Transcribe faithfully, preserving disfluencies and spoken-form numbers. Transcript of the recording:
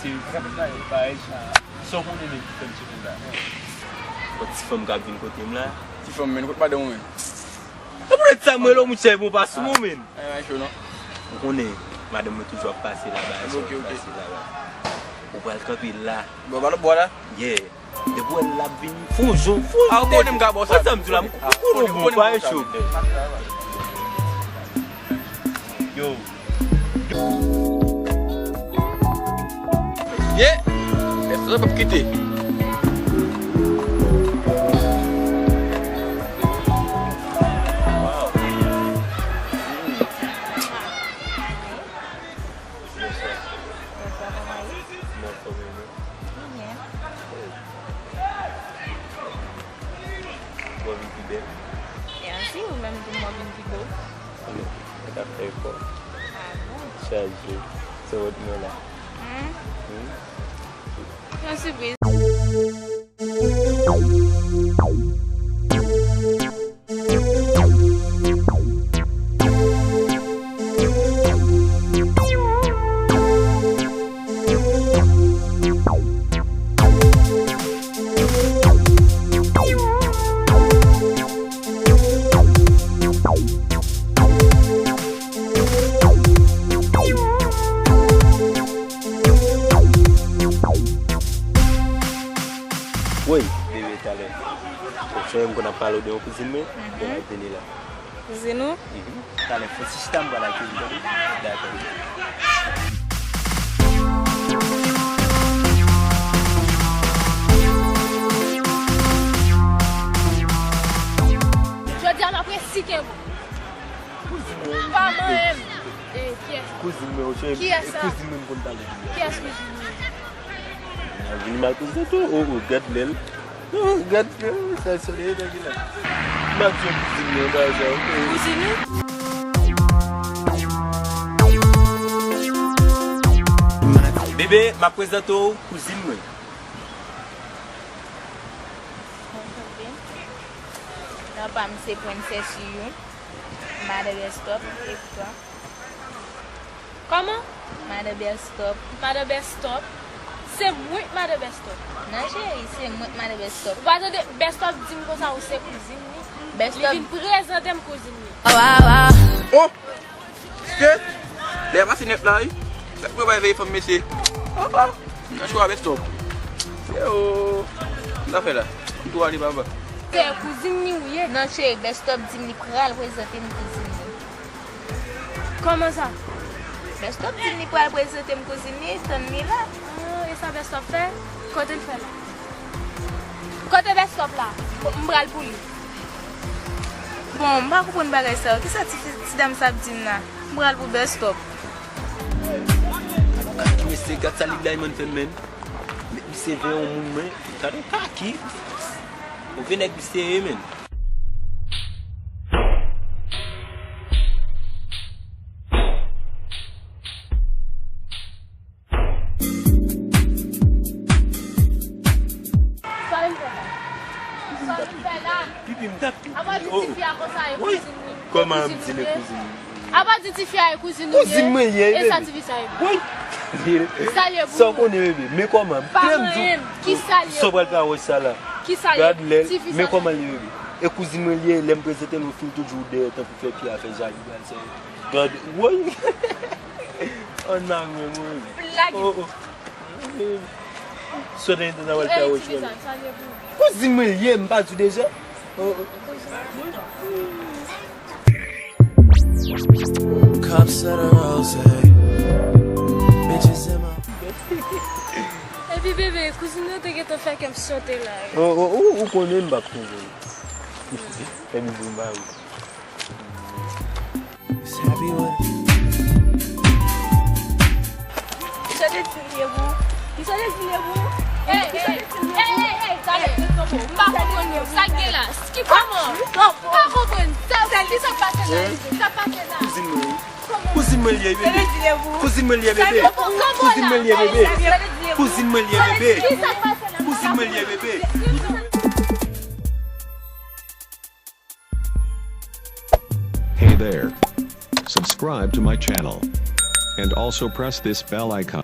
se bagay sa. Sa w konnen menm ki fè m sot la? Yon ti fanm k ap vin kote m la. Ti fanm, men, kot madanm ou menm? E poutèt sa m rele w, monchè, bon, pa sou mwen, men. Ou konnen, madanm mwen toujou ap pase laba, ap pase laba. Ou pral kanpe la. Bò, ba lòt bò la? Yeah. Depi w wè l ap vini, fon jon, fon jon. Ah, ou konnen m ka ba w sa. Wè sa m di w la, m konnen w bon, pa e cho. Yo. Ye! Lè sa p ap kite. Bonswa. Bonswa, kòman ye? M anfòm, e nou? Mwen byen. Ou vin pi bèl. Mèsi, ou menm tou, ou vin pi bo. Mwen t ap fè efò. Ah bon? Chaje. Se wòt mwen la. Hmm? Hmm? Yon sipriz. Woy, bebe, talè. Ou sonje m konn ap pale w de yon kouzin mwen? Mhm. Bon, l vini la. Kouzin ou? Mhm. Talè, fò ti chita, m pral lakay li, tande? Dakò. Jodi a, m ap resi kenbe w. Kouzin mwen. Pa manyen m. E, kiyès? Kouzin mwen, ou sonje, e kouzin mwen m konn pale de li a. Kiyès kouzin mwen? Vin mal prezante w, o, o, gad lè l. O, gad lè l, sa, sa, sa, sa, sa. M ap di w kouzin mwen, bagay sa, ok. Kouzin ou? Bebe, m ap prezante w kouzin mwen. Enchanté. Non pa m se Princess Youyou, madan Bèstòp, e pou twa? Kòman? Madan Bèstòp. Madan Bèstòp? Se mwen k madan Bèstòp. Non, cheri, se mwen k madan Bèstòp. Ou pa tande Bèstòp di m konsa ou se kouzin li? Bèstòp. Li vin prezante m kouzin li. Oh! Ke? Lè a pase nèt la, wi. Fèk mwen bay veye fanm, mesye. Oh, oh. Nan cho a Bèstòp. Se o. Sa fè la. M tou ale papa. Se kouzin li ou ye? Non, cheri, Bèstòp di m li pral prezante m kouzin li. Kòman sa? Bèstòp di m li pral prezante m kouzin li, tann li la. Ah, e sa Bèstòp fè? Kote l fè la? Kote Bèstòp la? M pral pou li. Bon, m pa konprann bagay sa yo. Kisa ti fi, ti dam sa ap di m la? M pral pou Bèstòp. Kaki mesye, gad sa Lil Diamond fè m, menn. Met misye veye yon moun, men. Gad yon kaki. Move nèg misye ye, menn. Sa l fè la? Sa l fè la? Pipi m t ap pipi. Apa di ti fi a konsa e kouzin li? Kòman m di l e kouzin li? Apa di ti fi a e kouzin ou ye? Kouzin mwen ye, e sa ti fi sa ye? Wi. Sa l ye pou ou? Sa w konnen, bebe? Men kòman? Pa manyen m. Kisa l ye pou ou? Sa w pral fè a wòch sa la? Kisa l ye? Gad lè l, men kòman l ye, bebe? E kouzin mwen l ye, lè m prezante l, ou fin toujou dèyè tankou fè pye a fè jalou, gad sa. Gad, woy! Ann a mwen, mwen. Blag. Oh, oh. Sot an etan sa w al fè a wòch la. Kouzin mwen l ye, m pa di w deja. Oh, oh. Cups of the rose, bitches in my Epi bebe, kouzin yo te gentan fè kè m sote la. Oh, oh, ou, ou konnen m pa t konnen. Fè bizou m ba ou. Misye te di l ye pou ou. Misye te di l ye pou ou. Hey, hey, hey, hey, hey, M pa konprann yo. Sa k gen la? Ki kòman? M pa konprann. Sa, ki sa k pase la? Sa k pase la? Kouzin mwen. Kouzin mwen li ye, bebe. Kouzin mwen li ye, bebe. Kouzin mwen li ye, bebe. Kouzin mwen li ye, bebe. Kouzin mwen li ye, bebe. Hey there. Subscribe to my channel. And also press this bell icon.